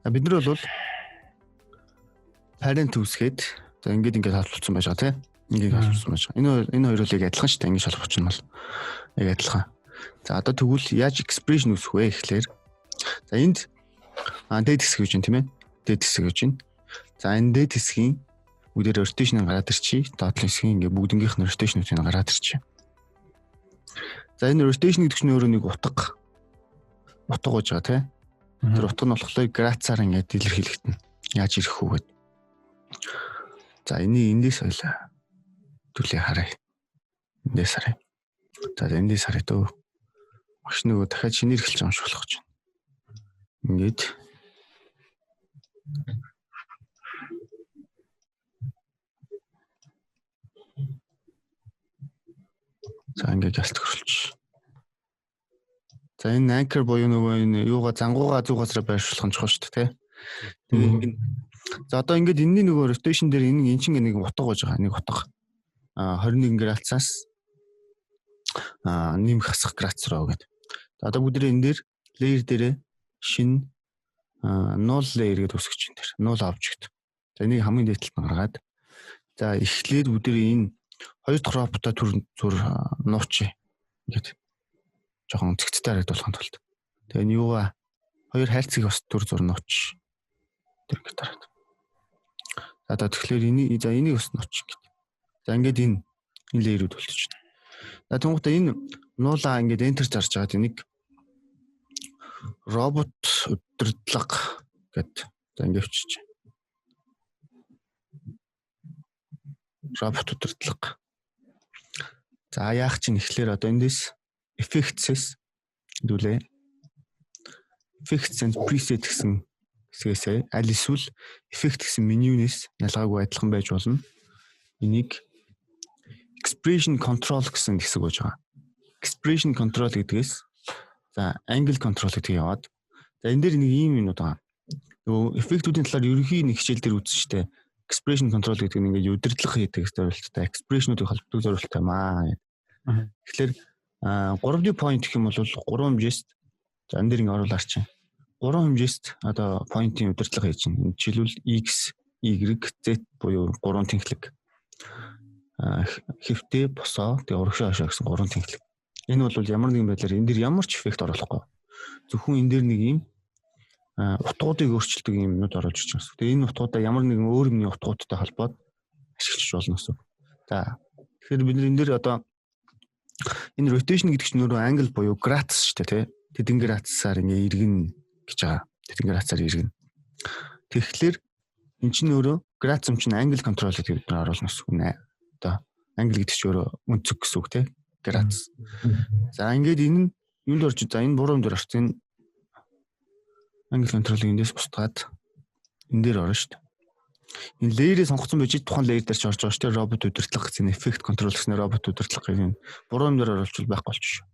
Бид нар бол parent үүсгээд, за, ингээд ингээд холбогдсон байж байгаа, тийм. Ингээд холбогдсон байж байгаа. Энэ хоёр бол яг адилхан шүү дээ. Ингээд холбогдсон бол яг адилхан. За, одоо тэгвэл яаж expression үүсгэх вэ гэхлээр, за, энд дээд хэсэг гэж байна, тийм ээ. Дээд хэсэг гэж байна. За, энэ дээд хэсгийн бүгдээр rotation гараад ирчихье. Доод хэсгийн ингээд бүгднгийнх нь rotation-уудыг гараад ирчихье. За, энэ rotation гэдэг чинь өөрөө нэг утга байж байгаа, тийм. Тэр утга нь болохоор грацаар ингээд илэрхийлэгдэнэ. Яаж ирэх үү гэдэг. За, энийг эндээс ойлаа. Түлээ харъя. Эндээс харъя. За, эндээс харъя дөө. Багш нөгөө дахиад шинээр эхэлж байгаа юм шиг болох гэж байна. Ингээд. За, ингээд гяс тохируулчих. За, энэ anchor буюу нөгөө энэ юугаа зангуугаа зүг газараа байршуулах нь чухал шүү дээ, тий. Тэгээ ингээд, за, одоо ингээд энэний нөгөө rotation дээр энэ эн чинь нэг утга байж байгаа. Нэг утга. 21 градусаас нэмэх хасах градус руу гэдэг. За, одоо бүгд энэ дээр layer дээрээ шинэ null layer гэдээ үүсгэж байна дээр. Null object. За, энийг хамгийн дээд талд нь гаргаад, за, эхлээд бүгд энэ хоёр дахь роботоо түр зүр нуучи. Ингээд жоохон цэгцтэй харагдуулахын тулд. Тэгээ энэ юугаа хоёр хайрцгийг бас түр зур нууч. Тэр ингээд дараад. За, одоо тэгэхээр энийг, за, энийг бас нууч ингээд. За, ингээд энэ layer үүд болчихно. За, тэгмээ энэ нуулаа ингээд enter зарж байгаа энийг робот удирдлага гэд, за, ингээд өчөж. Робот удирдлага. За, яах чинь ихлээр одоо эндээс effects-с хэдүүлээ. Effects and preset гэсэн хэсгээсээ аль эсвэл effect гэсэн менюнээс ялгаагүй, адилхан байж болно. Энийг expression control гэсэн хэсэг байж байгаа. Expression control гэдгээс, за, angle control гэдгийг яваад, за, энэ дээр нэг ийм юмнууд байгаа. Нөгөө эффектүүдийн талаар ерөнхий нэг хичээл дээр үзсэн шүү дээ. Expression control гэдэг нь ингээд удирдлага хийдэг зорилттой, expression-уудыг холбодог зорилттой маа. Тэгэхээр 3D point гэх юм бол 3 хэмжээст, за, энэ дээр ингээд оруулаар чинь 3 хэмжээст одоо point-ийн удирдлага хийж байна. Жишээлбэл, X, Y, Z буюу 3 тэнхлэг. Хэвтээ, босоо, тэгээ урагшаа хашаа гэсэн 3 тэнхлэг. Энэ бол ямар нэгэн байдлаар энэ дэр ямар ч эффект оруулахгүй. Зөвхөн энэ дээр нэг ийм утгуудыг өөрчилдөг юмнууд оруулж ирж байгаа. Тэгээ энэ утгуудаа ямар нэгэн өөр юмны утгуудтай холбоод ашиглаж болно гэсэн. За, тэгэхээр бид энэ дээр одоо энэ rotation гэдэг чинь өөрөө angle буюу градус шүү дээ, тий. Тэдэн градусаар ингээ иргэн гэж байгаа. Тэдэн градусаар иргэн. Тэгэхээр эн чинь өөрөө градус чинь angle control гэдэг бид нар оруулна гэсэн үг нэ. Одоо angle гэдэг чинь өөрөө өнцөг гэсэн үг, тий. Градус. За, ингээд энэ нь юунд орж, за, энэ буруу юм дээр орсон. Энэ angle control-ыг эндээс бусдгаад энэ дээр орно шүү дээ. Энэ layer-ийг сонгоцсон байж тухайн layer дээр ч орж байгаа шүү дээ. Робот удирдлага гэсэн effect control гэсэн робот удирдлага гэсэн буруу юм дээр оруулчвал байхгүй болчих шүү.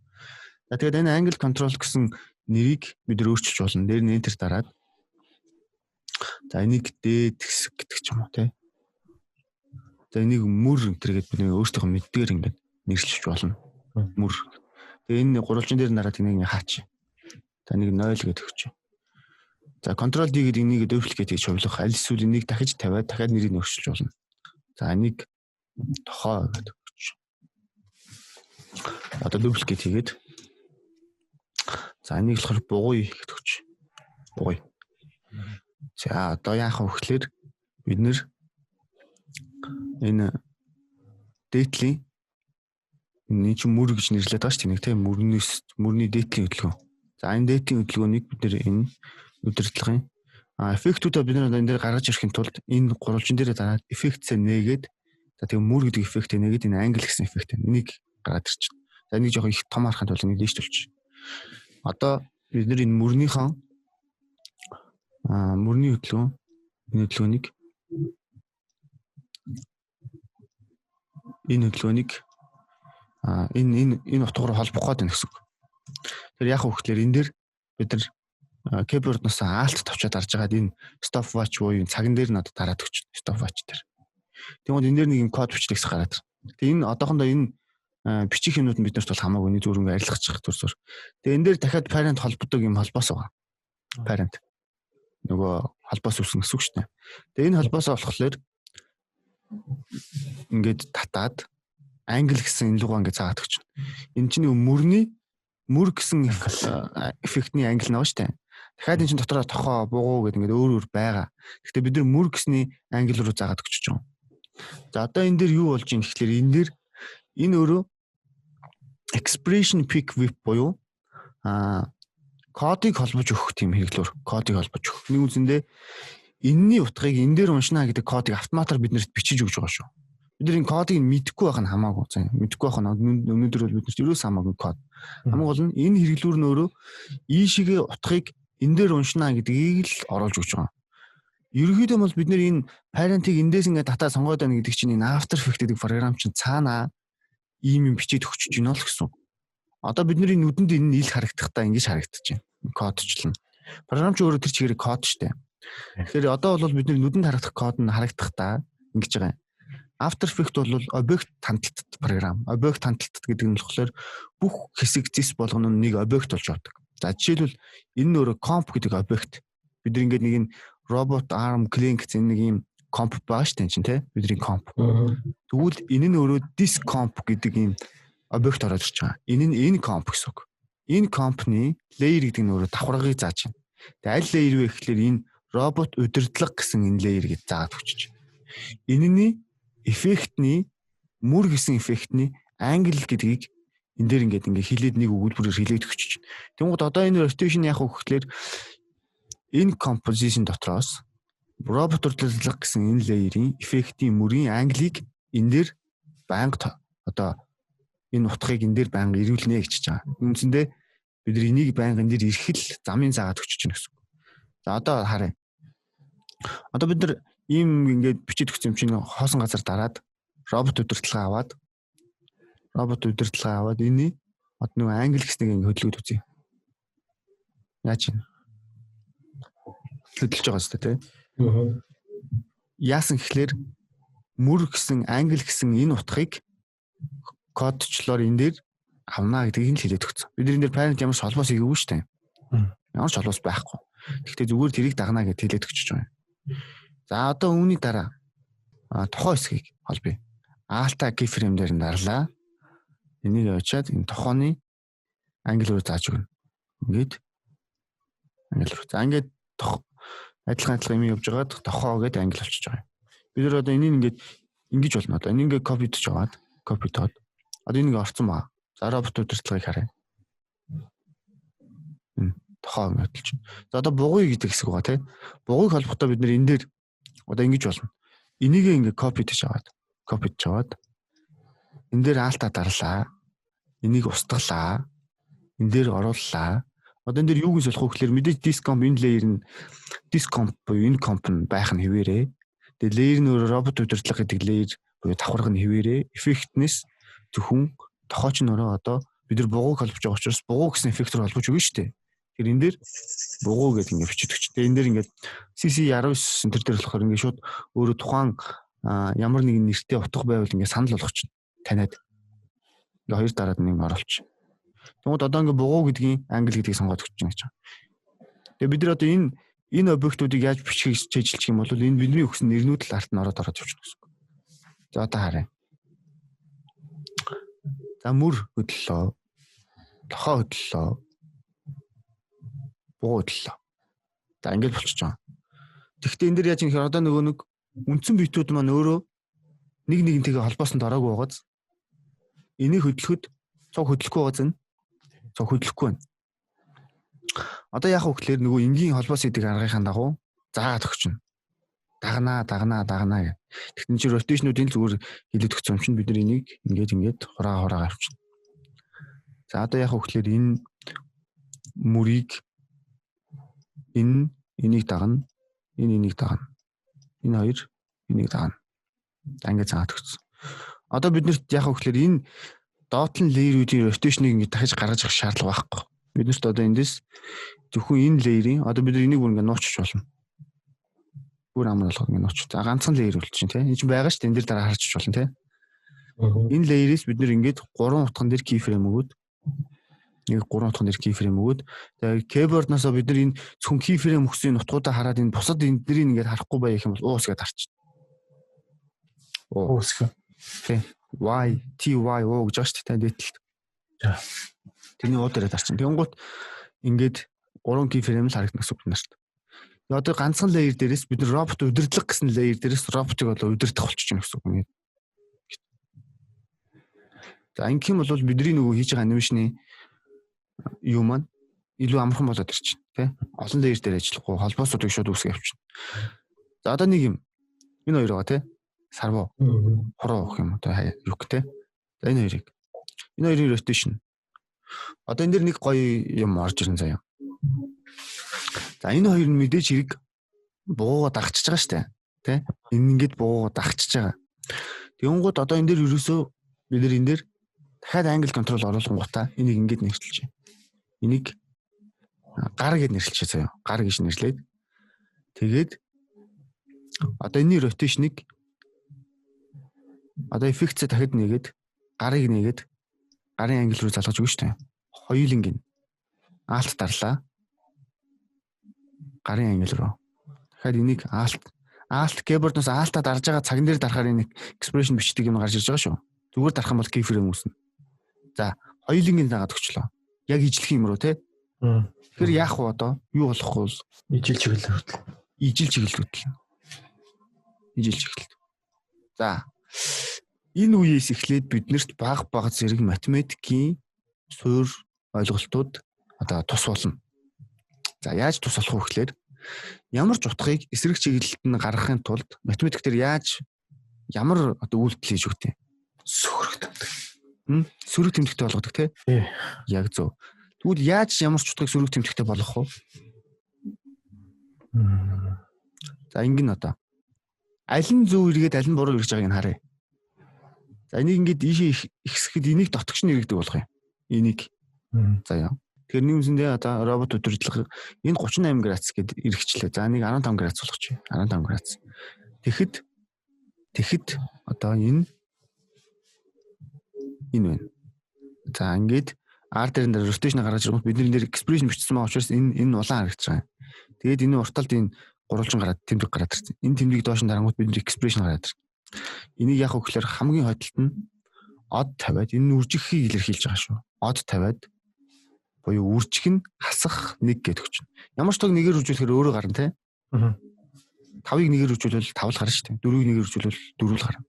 За, тэгээд энэ angle control гэсэн нэрийг бид нэр өөрчилж болно. Дээр нь enter дараад, за, энийг дээд хэсэг гэдэг ч юм уу, те. За, энийг мөр энэ гээд бид өөрсдийнхөө мэддгээр ингээд нэрлэж болно. Мөр. Тэгээ энэ гурвалжин дээр нараад энийг хаач. За, нэг 0 гэдэг өгч. За, Ctrl D гэдэг энийг duplicate хийж хувилах. Аль эсвэл энийг дахиж тавиад дахиад нэрийг өөрчилж болно. За, энийг тохоо гэдэг өгч. Одоо duplicate хийгээд, за, энийг болохоор бугуй гэдэг өгч. Бугуй. За, одоо яах вэ гэхлээр бид нэр энэ дээдлийн энэ чинь мөр гэж нэрлэдэг байгаа шүү дээ. Тийм, мөрнөөс мөрний дээдлийн хөдөлгөөн. За, энэ дээдлийн хөдөлгөөнийг бид нэр энэ удирдлагын эффектүүдээ бид нар энэ дээр гаргаж ирэхин тулд энэ гурвалжин дээр дараад эффектсээ нээгээд, за, тэгээ мөр гэдэг эффектээ нээгээд энэ angle гэсэн эффект энийг гаргаад ирчихнэ. За, энийг жоохон их том харахын тулд энийг дээшлүүлчих. Одоо бид нар энэ мөрнийхөө мөрний хөдөлгөөн, энэ хөдөлгөөнийг энэ утга руу холбох гээд байна гэсэн үг. Тэр яг вэ гэхлээр энэ дээр бид нар keyboard-ноос alt товчоод дарж байгаад энэ stopwatch буюу цаган дээр надад дараад өгч stopwatch дээр. Тэгмээд энэ дээр нэг юм код бичлэгс гараад. Тэгээ энэ одоохондоо энэ бичих юмнууд нь биднэрт бол хамаагүй, нэг зүгээр ингээ арилгачих төр зур. Тэгээ энэ дээр дахиад parent холбодог юм холбоос байгаа. Parent. Нөгөө холбоос үүснэ гэсэн үг шүү дээ. Тэгээ энэ холбоосоо болохоор ингээд татаад angle гэсэн энэ лугаа ингээд заагаад өгч. Энэ чинь мөрний мөр гэсэн эффектний angle наа шүү дээ. Дахиад энэ чинь дотроо тохоо, бугуу гэдэг ингээд өөр өөр байгаа. Гэхдээ бид нар мөр гэсний angle руу заагаад өгч байгаа. За одоо энэ дээр юу болж ийн гэхлээр энэ дээр энэ өөрөө expression pick whip буюу кодыг холбож өгөх тийм хэрэглүүр. Кодыг холбож өгөх. Нэг үсэндээ энэний утгыг энэ дээр уншина гэдэг кодыг автоматар биднэрт бичиж өгч байгаа шүү. Бид нар энэ кодыг мэдэхгүй байх нь хамаагүй. За мэдэхгүй байх нь өнөөдөр бол биднэрт ерөөс хамаагүй код. Хамгийн гол нь энэ хэрэглүүр нь өөрөө ийшээгээ утгыг энэ дээр уншина гэдгийг л оруулж өгч байгаа. Ерөнхийдөө бол бид нэр энэ parent-ыг эндээс ингээд татаа сонгоод байна гэдэг чинь энэ After Effects гэдэг програм чинь цаанаа ийм юм бичээд өгч байна л гэсэн. Одоо бидний нүдэнд энэ ил харагдахдаа ингэж харагдаж байна. Кодчлон. Програм ч өөрөө тэр чигээр код штэ. Тэгэхээр одоо бол бидний нүдэнд харагдах код нь харагдахдаа ингэж байгаа юм. After Effects бол объект хандлтат програм. Объект хандлтат гэдэг нь болохоор бүх хэсэг зэс болгоно нь нэг объект болж явдаг. За жишээлбэл энэ нь өөрөө comp гэдэг объект. Бид нар ингээд нэг энэ robot arm clink гэсэн нэг юм comp байгаа шүү дээ чинь тий бидний comp. Тэгвэл энэ нь өөрөө this comp гэдэг ийм объект ороод ирж байгаа. Энэ нь энэ comp гэсэн үг. Энэ comp-ны layer гэдэг нь өөрөө давхаргыг зааж байна. Тэгээ аль layer вэ гэхлээр энэ робот удирдлага гэсэн энэ layer гэж заагаад өгч байна. Энэний эффектний мөр гэсэн эффектний angle гэдгийг энэ дээр ингээд ингээд хилээд нэг өгүүлбэрээр хилээд өгч чинь. Тэнгууд одоо энэ rotation яах вэ гэхлээр энэ composition дотроос робот удирдлага гэсэн энэ layer-ийн эффектийн мөрийн angle-ыг энэ дээр байнга одоо энэ утгыг энэ дээр байнга ирүүлнэ гэж байгаа. Үндсэндээ бид нар энийг байнга энэ дээр ирэхэл замын заагаад өгч чинь гэсэн. За одоо харъя. Одоо бид нар ийм ингээд бичиж өгсөн юм чинь хоосон газар дараад робот удирдлага аваад робот удирдлага аваад энэ одоо нэг angle гэснийг ингээд хөдөлгөөд үзье. Яаж юм? Хөдөлж байгаа зү тэ? Яасан гэхлээр мөр гэсэн angle гэсэн энэ утгыг кодчлоор энэ дээр авнаа гэдгийг нь хэлээд өгсөн. Бид энэ дээр parent ямар ч холбоос хийгээгүй шүү дээ. Ямар ч холбоос байхгүй. Гэхдээ зүгээр тэрийг дагнаа гэж хэлээд өгч байгаа юм. За одоо үүний дараа тохоо хэсгийг холбоё. Alt keyframe дээр нь дарлаа. Энийг явуучаад энэ тохооны angle руу зааж өгнө. Ингээд angle руу. За ингээд адилхан адилхан юм явж байгаад тохоо гээд angle болчихж байгаа юм. Бид нар одоо энийг ингээд ингэж болно одоо. Энийг ингээд copy дож аваад copy доод одоо энийг орцсон байгаа. За робот удирдлагыг харъя. Энэ тохоо ингээд болчихно. За одоо бугуй гэдэг хэсэг байгаа тий. Бугуйг холбохдоо бид нэр энэ дээр одоо ингэж болно. Энийг ингээд copy дож аваад copy дож аваад энэ дээр Alt аа дарлаа. Энийг устгалаа. Энэ дээр орууллаа. Одоо энэ дээр юу гэж болох вэ гэхээр мэдээж this comp энэ layer нь this comp буюу энэ comp нь байх нь хэвээрээ. Тэгээ layer нь өөрөө робот удирдлага гэдэг layer буюу давхарга нь хэвээрээ. Эффектнес зөвхөн тохооч нь өөрөө одоо бид нар бугууг холбож байгаа учраас бугуу гэсэн эффектээр холбож өгнө шүү дээ. Тэгэхээр энэ дээр бугуу гэдэг ингэ бичиж өгч. Тэгээ энэ дээр ингээд CC19 тэр дээр болохоор ингээд шууд өөрөө тухайн ямар нэгэн нэртэй утга байвал ингээд санал болгочихно. Таниад. Ингээ хоёр дараад нэг оруулчих. Тэгмээд одоо ингээ бугуу гэдгийн angle гэдгийг сонгоод өгч байна гэж байгаа. Тэгээ бид нар одоо энэ энэ объектуудыг яаж бичихийг чэйжилчих юм бол энэ бидний өгсөн нэрнүүд л арт нь ороод ороод явчихна гэсэн үг. За одоо харъя. За мөр хөдлөлөө. Тохоо хөдлөлөө. Бугуу хөдлөлөө. За ингэж болчихж байгаа. Тэгэхдээ энэ дэр яаж юм гэхээр одоо нөгөө нэг үндсэн битүүд маань өөрөө нэг нэгнтэйгээ холбоосонд ороогүй байгааз энийг хөдлөхөд цуг хөдлөхгүй байгаа зэн цуг хөдлөхгүй байна. Одоо яах вэ гэхээр нөгөө энгийн холбоос идэг аргынхаа дагуу заагаад өгчнө. Дагнаа, дагнаа, дагнаа гэх. Тэгтэн чи rotation-уудын зүгээр хилээд өгсөн юм чинь бид нар энийг ингээд ингээд хураа хураа авчна. За одоо яах вэ гэхээр энэ мөрийг энэ энийг дагна, энэ энийг дагна. Энэ хоёр энийг дагна. За ингээд заагаад өгсөн. Одоо бид нарт яах вэ гэхээр энэ доотлон layer-үүдийн rotation-ыг ингээд дахиж гаргаж авах шаардлага байхгүй. Бид нарт одоо эндээс зөвхөн энэ layer-ийн одоо бид нар энийг бүр ингээд нуучч болно. Бүр амар болгоод ингээд нууч. За ганцхан layer болчих тийм. Энэ чинь байгаа шүү дээ. Энэ дээр дараа харж болно тийм. Энэ layer-ээс бид нэр ингээд гурван утган дээр keyframe өгөөд Нэг 3 утган дээр keyframe өгөөд тэгээ keyboard-носоо бид нар энэ зөвхөн keyframe өгсөн нутгуудаа хараад энэ бусад энэ дэрийг ингээд харахгүй бай гэх юм бол уус гэдээ харчих. Уус гэх. Тий. Y T Y O гэж байгаа шүү дээ дээдлэлт. За. Тэрний уу дээрээ дарчин. Тэнгуут ингээд 3 keyframe л харагдана гэсэн үг нарт. Одоо ганцхан layer дээрээс бид нар робот удирдлага гэсэн layer дээрээс роботыг одоо удирдах болчихж байна гэсэн үг юм. За ингэх юм бол бидний нөгөө хийж байгаа анимашны юу маань илүү амархан болоод ирчихнэ, тий? Олон layer дээр ажиллахгүй холбоосуудыг шууд үүсгэж явчихна. За одоо нэг юм. Энэ хоёр байгаа, тий? Сарвуу. Хуруу гэх юм одоо юу гэх тий? За энэ хоёрыг. Энэ хоёрын rotation. Одоо энэ дэр нэг гоё юм орж ирэн заяа. За энэ хоёр нь мэдээж хэрэг бугууга дагчиж байгаа штэ. Тэ? Энэ ингээд бугууга дагчиж байгаа. Тэнгууд одоо энэ дэр ерөөсөө бид нар энэ дэр дахиад angle control оруулангуудаа энийг ингээд нэрчилж байна. Энийг гар гэд нэрлэчихье заяа. Гар гэж нэрлээд тэгээд одоо энэний rotation-ыг одоо эффектсээ дахиад нэгээд гарыг нэгээд гарын англи руу залгаж өгнө штэ. Хоёуланг нь алт дарлаа. Гарын англи руу. Дахиад энийг alt keyboard-оос alt-а дарж байгаа цаган дээр дарахаар энэ expression бичдэг юм гарч ирж байгаа шүү. Зүгээр дарах юм бол keyframe үүснэ. За, хоёуланг нь дагаад өгчлөө. Яг ижлэх юм руу те. Тэгэхээр яах вэ одоо? Юу болох вэ? Ижил чиглэл хүртэл. Ижил чиглэл хүртэл. Ижил чиглэл. За. Энэ үеэс эхлээд биднэрт баг баг зэрэг математикийн суурь ойлголтууд одоо тус болно. За яаж тус болох вэ гэхээр ямар ч утгыг эсрэг чиглэлд нь гаргахын тулд математик дээр яаж ямар одоо үйлдэл хийж өгдөг юм? Сөрөг тэмдэг. Сөрөг тэмдэгтэй болгодог тий? Яг зөв. Тэгвэл яаж ямар ч утгыг сөрөг тэмдэгтэй болгох вэ? За ингэн одоо аль нь зөв эргээд аль нь буруу эргэж байгааг нь харъя. За энийг ингээд ийшээ ихсэхэд энийг дотгош нь эргэдэг болох юм. Энийг. За яа. Тэгэхээр нэг үсэндээ одоо робот удирдлага энэ 38 градус гэд эргэчлээ. За энийг 15 градус болгочих. 15 градус. Тэгэхэд одоо энэ байна. За ингээд R дээр нь rotation гаргаж ирэнгүүт бид нэр expression бичсэн байгаа учраас энэ улаан харагдаж байгаа юм. Тэгээд энэ урт талд энэ гурвалжин гараад тэмдэг гараад ирсэн. Энэ тэмдгийг доош нь дарангуут бид нэр expression гараад ирсэн. Энийг яах вэ гэхээр хамгийн хойдолт нь од тавиад энэ үржихийг илэрхийлж байгаа шүү. Од тавиад буюу үржих нь хасах 1 гэдэг өгч. Ямар ч тог нэгээр үржүүлэхээр өөрөө гарна те. 5-ыг нэгээр үржүүлвэл 5 л гарна шүү дээ. 4-ийг нэгээр үржүүлвэл 4 л гарна.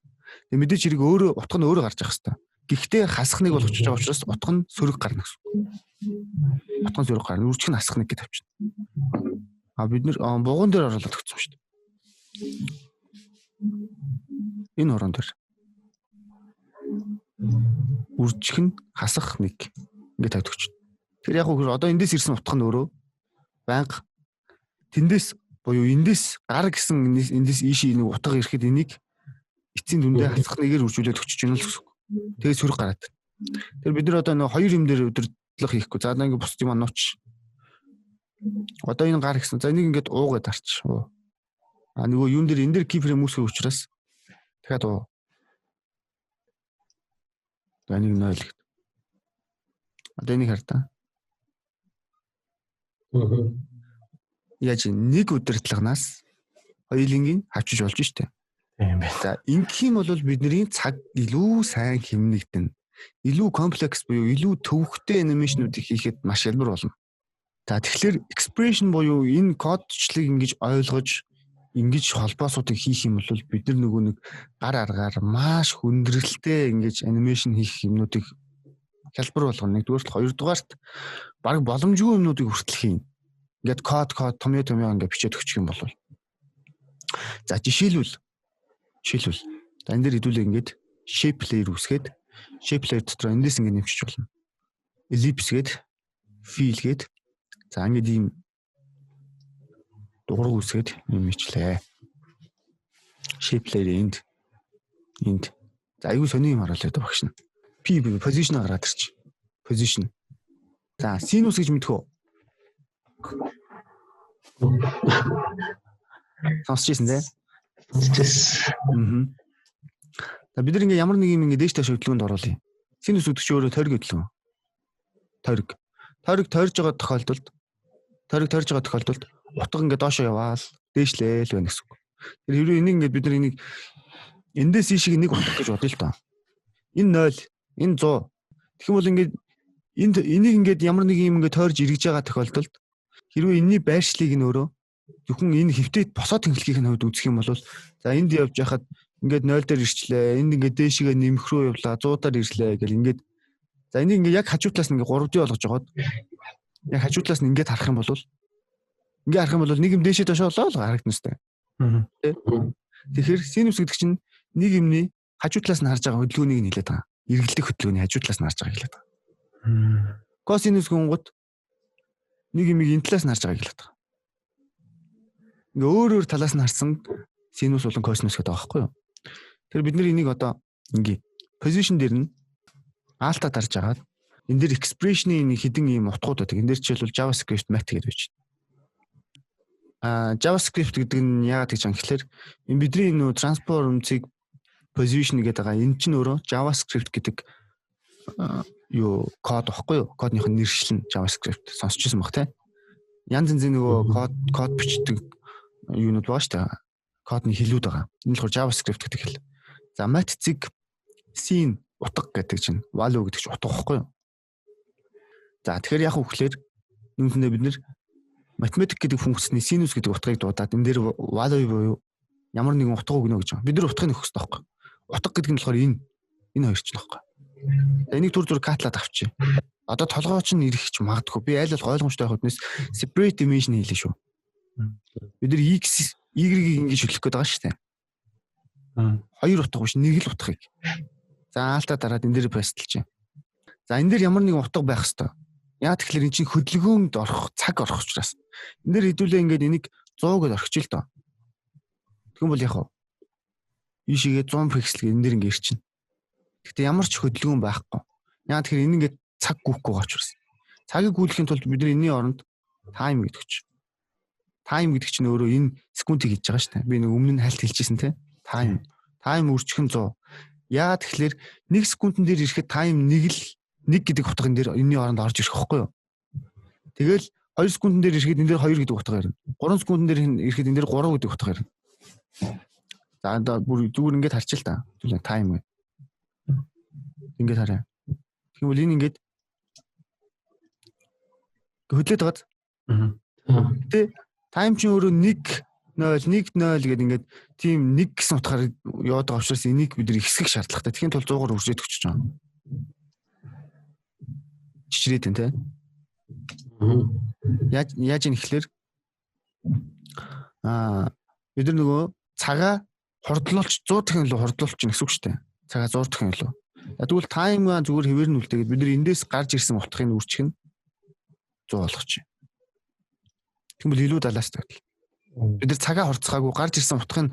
Тэгээ мэдээж хэрэг өөрөө утга нь өөрөө гарч явах хэвээр. Гэхдээ хасах нэг болгочихж байгаа учраас утга нь сөрөг гарна гэсэн. Утга нь сөрөг гарна. Үржих нь хасах нэг гэж тавьчихна. А бид нэр бугуун дээр оруулаад өгсөн шүү дээ. Энэ хорон дээр үржих нь хасах нэг ингээд тавьдаг чинь. Тэр яг үгээр одоо эндээс ирсэн утга нь өөрөө байнга тэндээс буюу эндээс гар гэсэн эндээс ийшээ нэг утга ирэхэд энийг эцсийн дүндээ хасах нэгээр үржүүлээд өчөж гинэ л гэсэн үг. Тэгээ сөрөг гараад. Тэр бид нар одоо нэг хоёр юм дээр удирдлага хийхгүй. За одоо ингээд бусд юм анууч. Одоо энэ гар гэсэн. За энийг ингээд уугаад дарч. А нөгөө юун дээр энэ дээр keyframe үүсгэх учраас дахиад уу. За энийг 0 гэд. Одоо энийг хар та. Яаж нэг удирдлаганаас хоёулынгийн хавчиж болж штэ. Тийм байна. За ингэх юм бол бидний цаг илүү сайн хэмнэгдэнэ. Илүү комплекс буюу илүү төвөгтэй анимашнуудыг хийхэд маш хялбар болно. За тэгэхээр expression буюу энэ кодчлыг ингэж ойлгож ингэж холбоосуудыг хийх юм бол бид нар нөгөө нэг гар аргаар маш хүндрэлтэй ингэж анимашн хийх юмнуудыг хялбар болгоно. Нэгдүгээрт, хоёрдугаарт баг боломжгүй юмнуудыг хүртэл хийн. Ингээд код томьёо ингээд бичээд өгчих юм бол. За жишээлбэл за энэ дээр хэдүүлээ ингээд shape layer үүсгээд shape layer дотор эндээс ингээд нэмчих болно. Ellipse гээд fill гээд за ингээд ийм дугуйг үүсгээд юм ичлээ. Shape layer энд. За айгүй сони юм харуулаад багш нь. P position гараад ирч. Position. За синус гэж мэдэх үү? Сонсч ирсэн тий? Сонсч. За бид нар ингээ ямар нэг юм ингээ дээш тааш хөдөлгөөнд оруулъя. Синус гэдэг чинь өөрөө тойрог хөдөлгөөн. Тойрог. Тойрог тойрж байгаа тохиолдолд утга ингээд доошоо яваал дээшлээл байна гэсэн үг. Тэр хэрвээ энийг ингээд бид нар энийг эндээс ийшээ нэг утга гэж бодъё л доо. Энэ 0, энэ 100. Тэгэх юм бол ингээд энийг ингээд ямар нэг юм ингээд тойрж эргэж байгаа тохиолдолд хэрвээ энэний байршлыг нь өөрөө зөвхөн энэ хэвтээд босоо тэнхлэгийн хувьд үзэх юм бол за энд явж байхад ингээд 0 дээр ирчлээ. Энд ингээд дээшгээ нэмэх рүү явлаа. 100 дээр ирлээ гэл ингээд за энийг ингээд яг хажуу талаас нь ингээд 3D болгож жагаад яг хажуу талаас нь ингээд харах юм бол нэг юм дээшээ доошоо болоо л харагдана сте. Тэгэхээр синус гэдэг чинь нэг юмний хажуу талаас нь харж байгаа хөдөлгөөнийг нь хэлээд байгаа. Эргэлдэх хөдөлгөөний хажуу талаас нь харж байгааг хэлээд байгаа. Косинус гүнгүүд нэг юмыг энэ талаас нь харж байгааг хэлээд байгаа. Ингээ өөр өөр талаас нь харсан синус болон косинус гэдэг байгаа байхгүй юу? Тэгэхээр бид нар энийг одоо ингээ position дээр нь алта дарж агаад энэ дээр expression-ийн хэдэн ийм утгууд байдаг. Энэ дээр жишээлбэл JavaScript math гэдэг байж байна. JavaScript гэдэг нь яагаад гэж юм гэхээр энэ бидний нөө transform-ыг position гэдэг байгаа. Энэ чинь өөрөө JavaScript гэдэг юу код багхгүй юу? Кодных нь нэршил нь JavaScript сонсч ирсэн баг те. Янз янзын нөгөө код бичдэг юунууд байгаа шүү дээ. Кодны хэлүүд байгаа. Энэ болохоор JavaScript гэдэг хэл. За math-ийг sin утга гэдэг чинь value гэдэг чинь утга багхгүй юу? За тэгэхээр яг үгээр нүнсэндээ бид нэр математик гэдэг функцний синус гэдэг утгыг дуудаад энэ дээр value буюу ямар нэгэн утга өгнө гэж байна. Бид нар утгыг өгөх хэрэгтэй байхгүй. Утга гэдэг нь болохоор энэ хоёр чинь байхгүй. Энийг түр зур катлаад авчи. Одоо толгой чинь ирэх ч магадгүй. Би аль болох ойлгомжтой байх үднэс separate dimension хийлээ шүү. Бид нар x, y-ийг ингэж хөдлөх гээд байгаа шүү дээ. Хоёр утга биш, нэг л утгыг. За аалтаа дараад энэ дээр пастэлж. За энэ дээр ямар нэгэн утга байх хэвээр. Яа тэгэхээр эн чинь хөдөлгөөнд орох цаг орох учраас. Энэ дээр хэдүүлээ ингээд энийг 100 гэдээ орхич л доо. Тэгэн бол яг ийшээгээ 100 пиксел энэ дээр ингээд ирчихнэ. Гэхдээ ямар ч хөдөлгөөн байхгүй. Яа тэгэхээр энэ ингээд цаг гүйхгүй байгаа учраас. Цагийг гүйлэхийн тулд бид нар энэний оронд time гэдэг чинь. Time гэдэг чинь өөрөө энэ секундыг хийж байгаа шүү дээ. Би нэг өмнө нь хальт хэлчихсэн те. Time. Time үржих нь 100. Яа тэгэхээр 1 секундэн дээр ирэхэд time нэг л 1 гэдэг утган дээр энэний оронд орж ирэх байхгүй юу? Тэгэл 2 секундэн дээр ирэхэд энэ дээр 2 гэдэг утга ирнэ. 3 секундэн дээр ирэхэд энэ дээр 3 гэдэг утга ирнэ. За одоо бүр зүгээр ингээд харчих л та. Зүгээр time гэ. Ингээд харъя. Тэгвэл энэ ингээд хөдлөөд байгаад. Тэ time чинь өөрөө 1 0 1 0 гэдэг ингээд тийм 1 гэсэн утгаар яваад байгаа учраас энийг бид нар ихсгэх шаардлагатай. Тэгэхийн тулд 100-аар үржээд өгч байгаа. Чичрээд байна те. Яаж юм гэхлээр бид нар нөгөө цагаа хурдлуулч 100 дахин илүү хурдлуулч гэсэн үг шүү дээ. Цагаа 100 дахин илүү. Тэгвэл таймгаа зүгээр хэвээр нь үлдээгээд бид нар эндээс гарч ирсэн утгыг үржих нь 100 болгочих. Тэгвэл илүү далаас тогтол. Бид нар цагаа хурцгаагүй гарч ирсэн утгыг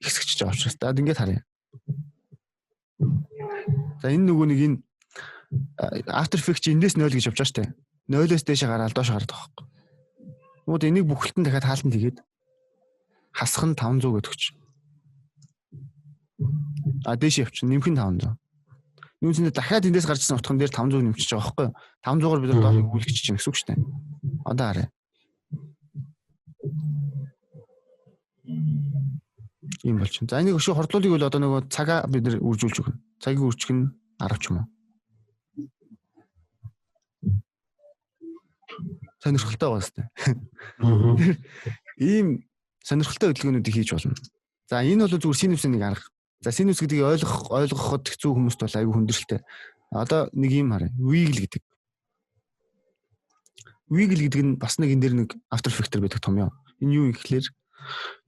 ихсгэж байгаа учраас. За ингээд харъя. За энэ нөгөө нэг энэ After Effects эндээс 0 гэж явж байгаа шүү дээ. 0-оос дээшээ гараал доош гараад байгаа байхгүй. Тэгмүүд энийг бүхэлдэн дахиад хаалтанд хийгээд хасах нь 500 гэдэг чинь. А дээш явчихна нэмэх нь 500. Нүнсэндээ дахиад эндээс гарч ирсэн утган дээр 500 нэмчихэж байгаа байхгүй юу? 500-аар бид нар доошыг гүйлгэж чинь гэсэн үг шүү дээ. Одоо харъя. Ийм болчихно. За энийг өшөө хордлуулыг бол одоо нөгөө цагаа бид нар үржүүлж өгнө. Цагийг үржих нь 10 ч юм уу. Сонирхолтой байгаа сте. Ийм сонирхолтой хөдөлгөөнүүдийг хийж болно. За энэ бол зүгээр синусын нэг арга. За синус гэдгийг ойлгоход хэцүү хүмүүст бол айгүй хүндрэлтэй. Одоо нэг юм харъя. Wiggle гэдэг. Wiggle гэдэг нь бас нэг энэ дэр нэг After Effects байдаг том юм. Энэ юу юм гэхлээр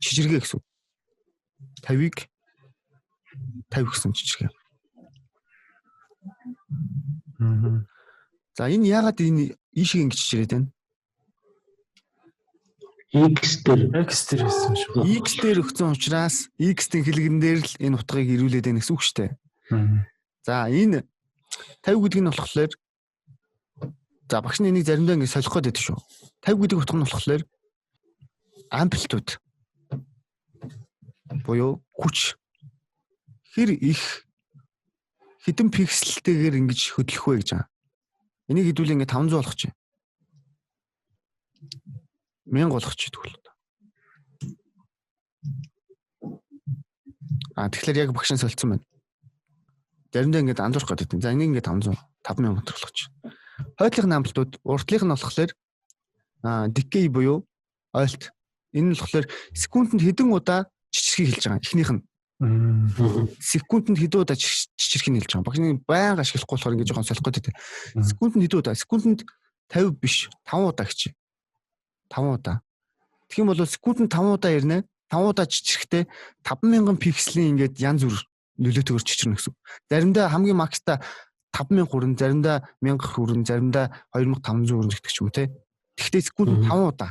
чичиргээ гэсэн. 50-ыг 50 гэсэн чичиргээ. За энэ яагаад энэ ийшээ ингэж чичирээд байна? X дээр хийсэн шүү. X дээр өгсөн учраас X тэнхлэгэн дээр л энэ утгыг ирүүлээд байна гэсэн үг шүү дээ. За энэ 50 гэдэг нь болохоор за багш нь энийг заримдаа ингэ солих гээд байдаг шүү. 50 гэдэг утга нь болохоор амплитуд буюу хүч хэр их хэдэн пикселтэйгээр ингэж хөдлөх вэ гэж байгаа. Энийг хэдүүлээ ингэ 500 болгох чинь. 1000 болгочих тэгвэл. А тэгэхээр яг багш нь солилцсон байна. Заримдаа ингээд андуурах гэдэг. За энийг ингээд 500 5000 болгочих. Хойдлын амплитуд уртлынх нь болохоор decay буюу ойлт. Энэ нь болохоор секундэд хэдэн удаа чичирхийг хэлж байгаа. Эхнийх нь. Секундэд хэдэн удаа чичирхийг хэлж байгаа. Багшны байнга ашиглахгүй болохоор ингээд жоохон солих гэдэг. Секундэд хэдэн удаа? Секундэд 50 биш 5 удаа гэж. 5 удаа. Тэгэх юм бол секундэд 5 удаа ирнэ. 5 удаа чичрэхдээ 5000 пикселийн ингээд янз бүр нөлөөтэйгээр чичирнэ гэсэн. Заримдаа хамгийн макста 5000 хүрэн, заримдаа 1000 хүрэн, заримдаа 2500 хүрэн гэдэг ч юм уу те. Тэгэхдээ секундэд 5 удаа.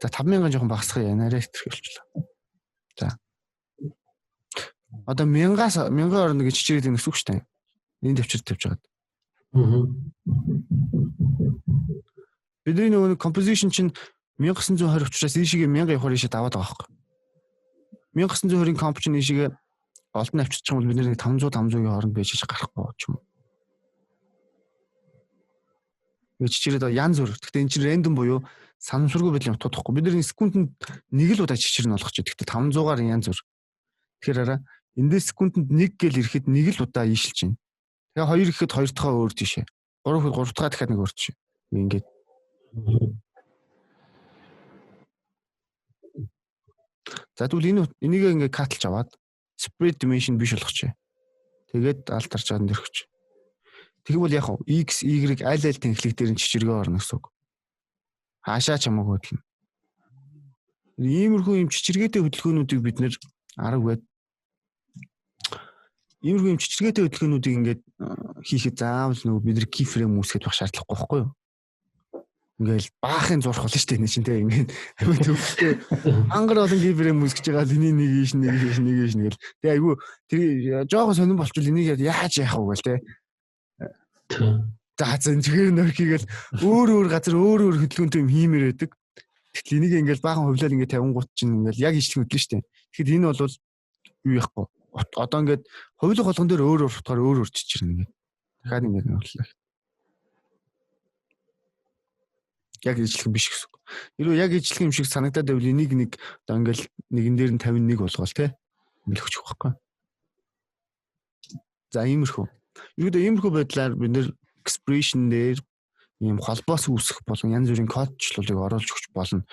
За 5000 жоохон багасгах юм арай хэтрэх болчихлоо. За. Одоо 1000-аас 1000 орно гэж чичирээд байна гэсэн үг шүү дээ. Энэ төвчөр тавьж байгаад. Бидний нөгөө composition чинь 1920 учраас ийшээгээ 1000 явахаар ийшээ даваад байгаа байхгүй. 1920-ын comp чинь ийшээгээ олдон авчирчих юм бол бид нэг 500 500-ийн хооронд байж гарахгүй ч юм уу. Ингээ чичирээд янз бүр. Гэхдээ энэ чинь random буюу санамсаргүй байдлын утга байхгүй. Бид нар секундэд нэг л удаа чичирнэ болгоч. Гэхдээ 500-аар янз бүр. Тэгэхээр араа эндээс секундэд нэг гэл ирэхэд нэг л удаа ийшилж байна. Тэгээ хоёр ихэд хоёр дахь өөр тийшээ. Гурав ихэд гурав дахь дахиад нэг өөр тийшээ. Ингээд. За тэгвэл энэ энийг ингээ катлж аваад spread dimension биш болгочих. Тэгээд алт тарж байгаа нэрхэж. Тэгвэл яг x, y аль аль тэнхлэг дээр нь чичиргээ орно гэсэн үг. Хаашаа ч хамаагүй хөдлөнө. Иймэрхүү юм чичиргээтэй хөдөлгөөнүүдийг бид нэр арга байд. Иймэрхүү юм чичиргээтэй хөдөлгөөнүүдийг ингээд хийхэд заавал нөгөө бид нар keyframe үүсгэж байх шаардлагагүй байхгүй юу? Ингээл баахын зурх болно шүү дээ энэ чинь те ингээд айгүй төвхтэй ангар олон keyframe үүсгэж байгаа л энийг нэг ийш нэг ийш нэг ийш нэг л тэгээ айгүй тэр жоохон сонирн болчвол энийг яаж яах вэ гэл те. За зүгээр нөрхийгэл өөр өөр газар өөр өөр хөдөлгөөнтэй юм хиймээр байдаг. Тэгтэл энийг ингээл баахан хувлал ингээд 50 гут чинь ингээл яг ижлэх хөдлөн шүү дээ. Тэгэхэд энэ бол юу яахгүй. Одоо ингээд хувилга болгон дээр өөр өөр утгаар өөр өөр чичирнэ ингээд. Дахиад ингээд нөхлөө. Яг ижлэх биш гэсэн үг. Хэрвээ яг ижлэх юм шиг санагдаад байвал энийг нэг одоо ингээл нэгэн дээр нь 51 болгоол те. Ингээл өчөх байхгүй. За иймэрхүү. Ерөөдөө иймэрхүү байдлаар бид нэр expression дээр ийм холбоос үүсгэх болон янз бүрийн кодчлолыг оруулж өгч болно.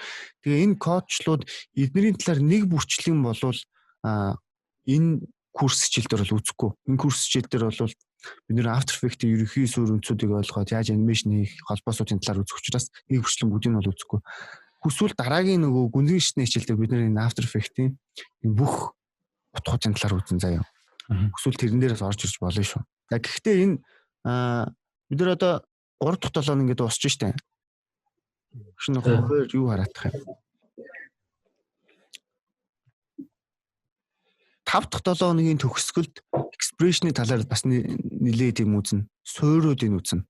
Тэгээ энэ кодчлууд эднэрийн талаар нэг бүрчлэн болвол энэ курс хичээл дээр бол үзэхгүй. Энэ курс хичээл дээр бол бид нэр After Effects-ийн ерөнхий суурь үндсүүдийг ойлгоод яаж анимашн хийх холбоосуудын талаар үзэх учраас нэг бүрчлэн бүгдийг нь бол үзэхгүй. Хүсвэл дараагийн нөгөө гүнзгий шатны хичээл дээр бид нэр энэ After Effects-ийн бүх утгуудын талаар үзэн заяа. Хүсвэл тэрэн дээрээс орж ирж болно шүү. За гэхдээ энэ бид нар одоо 3 дахь 7 ингээд дуусч штэ. Шинэ хоёр юу хараадах юм? 5 дахь 7 хоногийн төгсгөлд expression-ы талаар бас нэлээд юм үзнэ. Суурьуудыг үзнэ.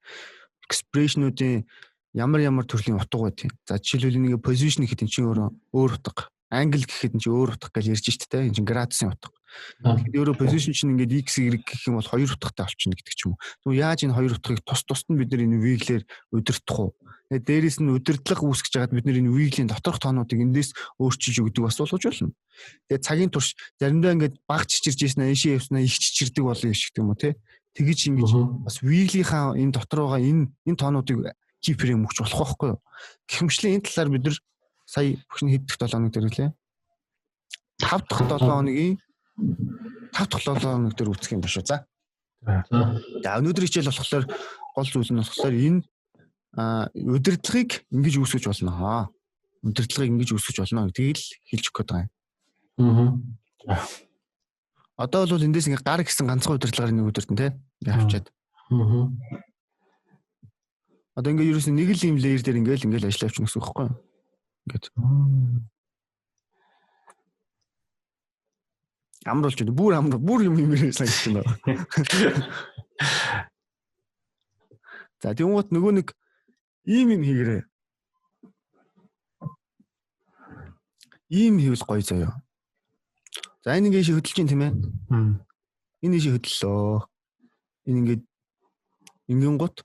Expression-уудын ямар ямар төрлийн утга байдгийг. За жишээлбэл нэг position гэхэд эн чинь өөрөө өөр утга. Angle гэхэд эн чинь өөр утга гэж ярьж штэ тэ. Эн чинь градусын утга. Тэгэхээр өөрөө position чинь ингээд x y гэх юм бол хоёр утгатай болчихно гэдэг ч юм уу. Тэгвэл яаж энэ хоёр утгыг тус тусад нь бид нар энэ wiggle-ээр удирдах уу? Тэгээд дээрээс нь удирдлага үүсгэж байгаад бид нар энэ wiggle-ийн доторх тоонуудыг эндээс өөрчилж өгдөг бас болгож болно. Тэгээд цагийн турш заримдаа ингээд баг чичирж ийсэн ийшээ явснаа их чичирдэг болно гэх юм уу те. Тэгэж ингэж бас wiggle-ийнхаа энэ дотор байгаа энэ тоонуудыг keyframe өгч болох байхгүй юу? Гэх мэтлэн энэ талаар бид нар сая бүхэн хэд дэх 7 хоног дээр лээ? 5 дахь 7 хоногийн 5 дахь 7 хоног дээр үзэх юм ба шүү. За. За өнөөдрийн хичээл болохоор гол зүйл нь болохоор энэ удирдлагыг ингэж үүсгэж болно. Удирдлагыг ингэж үүсгэж болно гэдгийг л хэлж өгөх гээд байгаа юм. Одоо бол эндээс ингээ гар гэсэн ганцхан удирдлагаар нэг удирдан те. Ингээ авчиад. Одоо ингээ ерөөс нь нэг л юм леер дээр ингээл ажиллаж авчихна гэсэн үг байхгүй юу? Ингээд. Амар болж байна. Бүр амар бүр юм юм санагдаж байна. За тэгмүүд нөгөө нэг ийм юм хийгэрээ. Ийм хийвэл гоё заяа. За энэ ингээ хөдөлж чинь тийм ээ. Энэ ийшээ хөдлөлөө. Энэ ингээд ингэн гут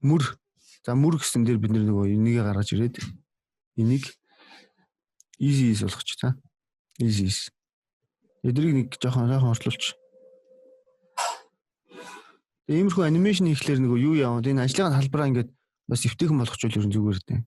мөр За мөр гэсэн дээр бид нөгөө энийгээ гаргаж ирээд энийг easy ease болгочих за. Easy ease. Эдрийг нэг жоохон хурдлуулчих. Тэгээ иймэрхүү анимашн хийхлээр нөгөө юу яавд энэ ажлын халбараа ингээд бас эвтэйхэн болгочвол ер нь зүгээр дээ.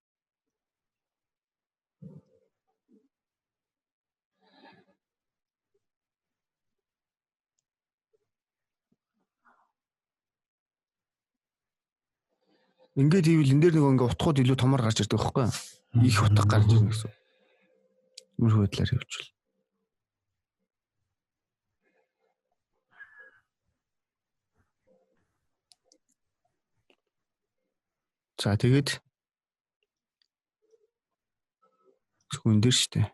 Ингээд хийвэл энэ дээр нөгөө ингээ утгууд илүү томор гарч ирдэг байхгүй юу? Их утга гарч ирнэ гэсэн. Иймэрхүү байдлаар явуучвал. За тэгээд зөвхөн энэ дээр шүү дээ.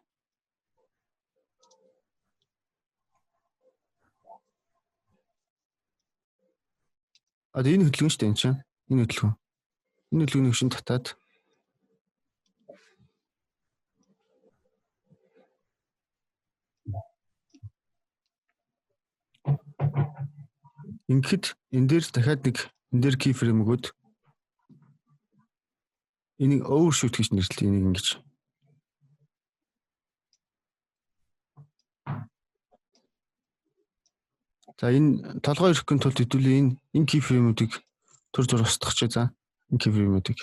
А энэ хөдөлгөөн шүү дээ энэ чинь. Энэ хөдөлгөөн. Энэ хөдөлгөөний хөшин татаад ингээд энэ дээр дахиад нэг энэ дээр keyframe өгөөд энийг overshoot гэж нэрлэдэг, энийг ингэж. За энэ толгой ирэхгүйн тулд хэдүүлээ энэ keyframe-үүдийг төр зур устгах чи за. Энэ keyframe-үүдийг.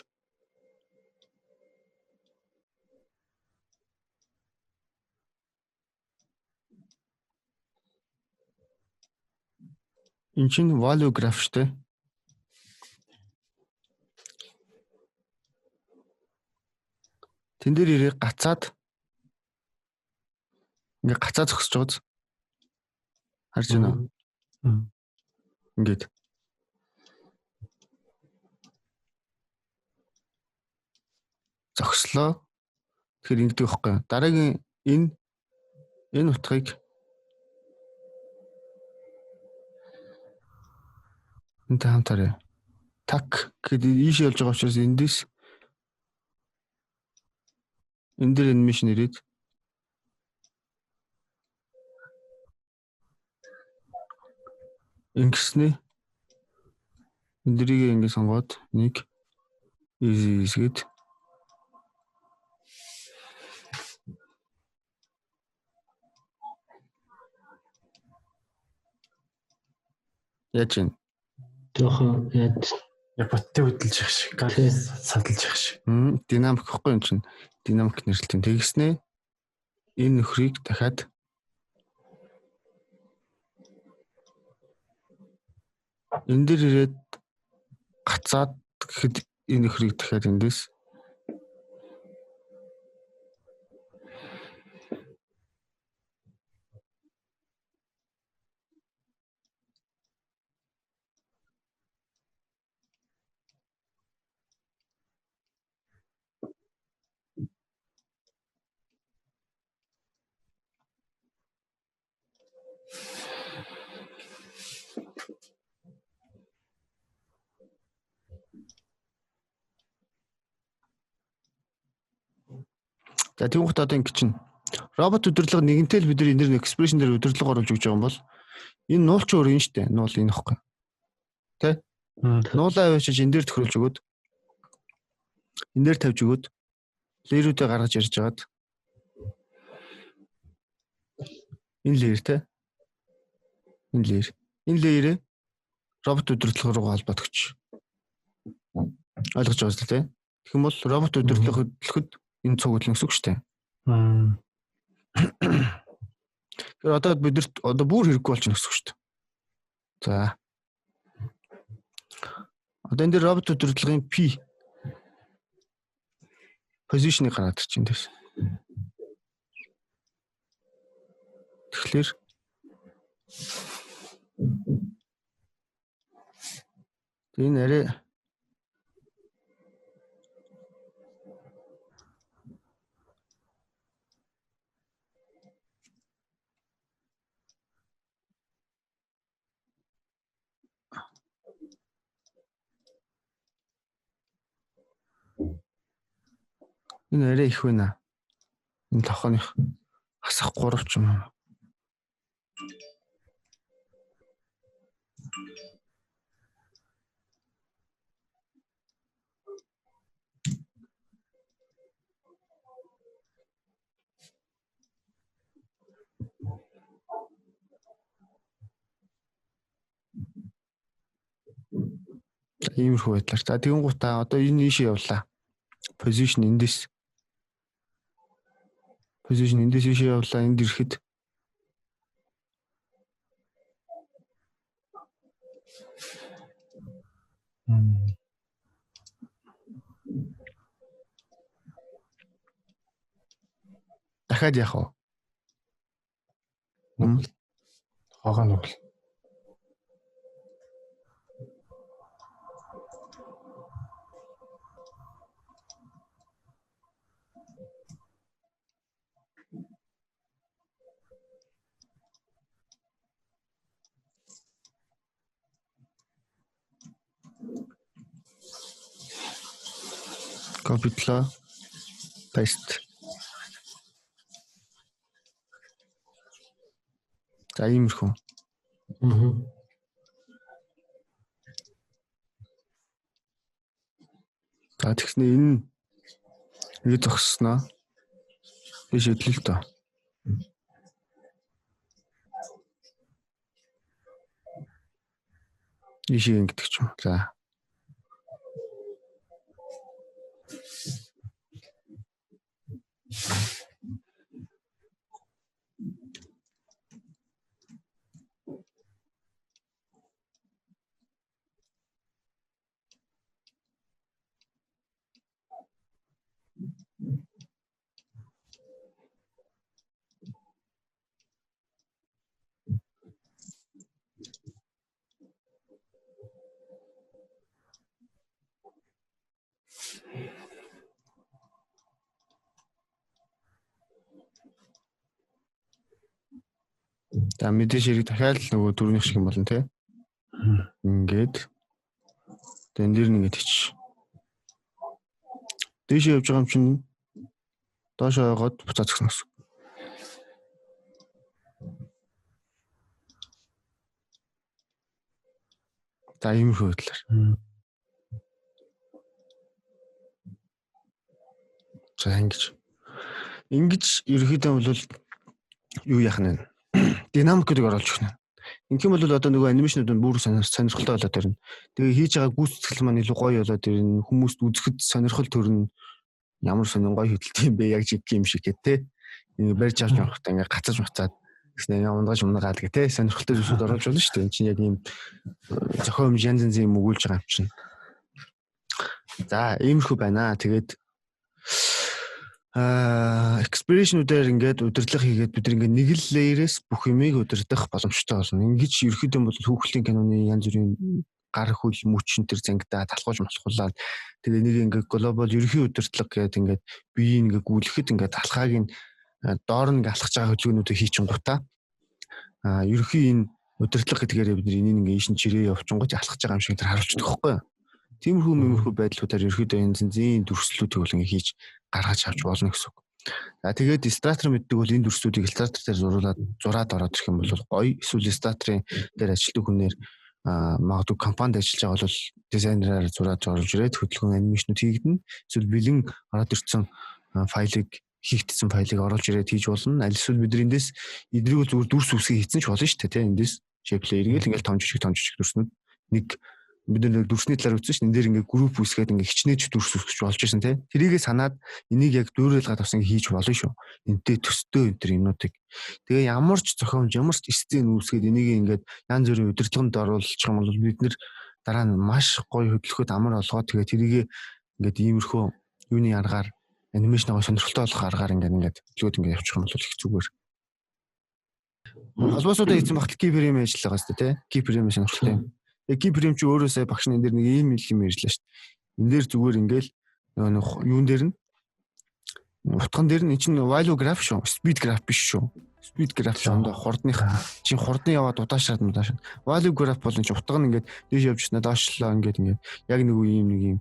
Энэ чинь value graph штэ. Тэн дээр ирээ гацаад ингээ гацаа зогсож байгааз харж байна уу? Ингээд зогслоо. Тэгэхээр ингэдэг байхгүй. Дараагийн энэ утгыг энтэй хамтаарай. Так гэхэд ийш ялж байгаа учраас эндээс энэ дээр анимашн ирээд ингэснээ энэ дэрийг ингэ сонгоод нэг easy ease гээд яаж юм? Жохон яаж яг боттой хөдөлж явах шиг, гал садалж явах шиг. Динамик гэхгүй юм чинь. Динамик нэрлэлтэн. Тэгснээ энэ нөхрийг дахиад энэ дээр ирээд гацаад гэхэд энэ нөхрийг дахиад эндээс За тэгвэл одоо ингэ чинь робот удирдлага нэгэнтэй л бид нар энэ дэр expression дээр удирдлага оруулж өгч байгаа юм бол энэ нуул чи өөр юм штэ. Нуул энэ ихгүй. Тэ? Нуулаа аваачиж энэ дээр тохируулж өгөөд энэ дээр тавьж өгөөд лейрүүдээ гаргаж ирж хагаад энэ лейр тэ? Энэ лейр. Энэ лейрээ робот удирдлага руу холбоотгоч. Ойлгож байгаа зү тэ? Тэгэх юм бол робот удирдлага хөдлөхөд энэ цуг хөдлөн гэсэн үг шүү дээ. Тэгэхээр одоо бидэрт одоо бүр хэрэггүй болчихно гэсэн үг шүү дээ. За. Одоо энэ дээр робот удирдлагын P position-ыг гаргаад ирчих юм дээс. Тэгэхээр энэ арай энэ арай их байна. Энэ тохооных хасах 3 ч юм уу. Иймэрхүү байдлаар. За тэгэн гутаа одоо энэ ийшээ явлаа. Position эндээс. Position эндээс ийшээ явлаа. Энд ирэхэд дахиад яах вэ? Хогоо нүгэл. Copy-тлаа. Paste. За иймэрхүү. За тэгснэ энэ ингэ зогссноо. Би шийдлээ л доо. Ийшээ ингэдэг ч юм. За. За мэдээж хэрэг дахиад л нөгөө дөрөвнийх шиг юм болно тий. Ингээд тэн дээр нэгэд хийчих. Дээшээ явж байгаа юм чинь доошоо ойгоод буцаа зогсно гэсэн. За иймэрхүү байдлаар. За ингэж. Ингэж ерөнхийдөө бол юу яах нь вэ? Динамикуудыг оруулж өгнө. Ингэх юм бол одоо нөгөө анимашнууд нь бүр сонирхолтой болоод ирнэ. Тэгээ хийж байгаа гүйцэтгэл маань илүү гоё болоод ирнэ. Хүмүүст үзэхэд сонирхол төрнө. Ямар сонин гоё хөдөлт юм бэ? Яг жиг юм шиг гэх тээ. Ингээ барьж авч явахдаа ингээ гацаж буцаад гэснээр ундаж унгаал гэх тээ. Сонирхолтой зүйлсүүд оруулж болно шүү дээ. Энд чинь яг ийм зохиомж янз янзын юм өгүүлж байгаа юм чинь. За иймэрхүү байна. Тэгээд expiration-үүдээр ингээд удирдлага хийгээд бид нар ингээд нэг л layer-ээс бүх юмыг удирдах боломжтой болно. Ингэж ерөөхдөө бол хүүхлийн киноны янз бүрийн гар хөл мөч энэ төр зангидаа талхуулж малхуулаад тэгээ нэг ингээд глобал ерөнхий удирдлага гэдэг ингээд биеийг ингээд гүйлгэхэд ингээд алхааг нь доор нь ингээд алхаж байгаа хөдөлгөөнүүдийг хийчихэнгуутаа ерөнхий энэ удирдлага гэдгээр бид нар энийг ингээд ийш нь чирээ явчихгоот алхаж байгаа юм шиг тэр харуулчихдаг байхгүй юу? Тиймэрхүү мэмэрхүү байдлуудаар ерөнхийдөө янз янзын дүрслэлүүдийг бол ингээд хийж гаргаж авч болно гэсэн үг. За тэгээд Illustrator мэддэг бол энэ дүрслүүдийг Illustrator дээр зуруулад зураад ороод ирэх юм бол гоё. Эсвэл Illustrator-ын дээр ажилладаг хүнээр магадгүй компанид ажиллаж байгаа бол дизайнераар зураад оруулж ирээд хөдөлгөөн анимашнууд хийгдэнэ. Эсвэл бэлэн ороод ирсэн файлыг хийгдсэн файлыг оруулж ирээд хийж болно. Аль эсвэл бид эндээс эдрийг зүгээр дүрс үсгийг хийсэн ч болно шүү дээ, тийм эндээс shape layer гээл ингээл том жижиг дүрснүүд нэг бид нэр дүрсний талаар үзсэн шин энэ дээр ингээ групп үүсгээд ингээ хичнээн дүрс үүсгэж болж ирсэн тий. Тэрийгээ санаад энийг яг дүүрэлгаад бас ингээ хийж болно шүү. Энтэй төстэй энэ төр юмнуудыг. Тэгээ ямар ч зохиомж ямар ч сцен үүсгээд энийг ингээд янз бүрийн удирдлаганд оруулах юм бол бид нэр дараа нь маш гоё хөдөлгөхөд амар олгоо. Тэгээ тэрийгээ ингээд иймэрхүү юуны аргаар анимашнгаа сонирхолтой болох аргаар ингээд хөдөлгөөд ингээд явчих юм бол их зүгээр. Холбоосуудаа хийсэн багт keyframe ажиллаж байгаа шүү дээ тий. Keyframe сонирхолтой юм. Тэгээ keyframe чи өөрөө сая багш нь энэ дэр нэг ийм юм ярьлаа шүү дээ. Энэ дээр зүгээр ингээл нөгөө юун дээр нь утган дээр нь чинь value graph шүү. Speed graph биш шүү. Speed graph ч ондоо хурдных чинь хурдны яваад удаашраад удаашраад. Value graph бол энэ чинь утга нь ингээд дээш явж байна доошлоо ингээд ингээд яг нэг ийм нэг ийм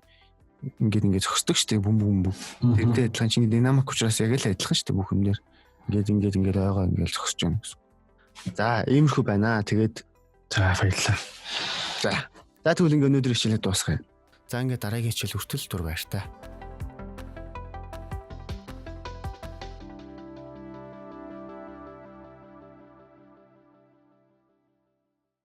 ингээд ингээд зогсдог шүү дээ. Бүм бүм бүм. Тэрнтэй адилхан чинь динамик учраас яг л адилхан шүү дээ бүх юм дээр. Ингээд ингээд ингээд ойгоо ингээд зогсож байна гэсэн. За иймэрхүү байна. Тэгээд за баярлалаа. За тэгвэл ингээ өнөөдөр хичээлээ дуусгая. За ингээ дараагийн хичээл хүртэл түр баяртай.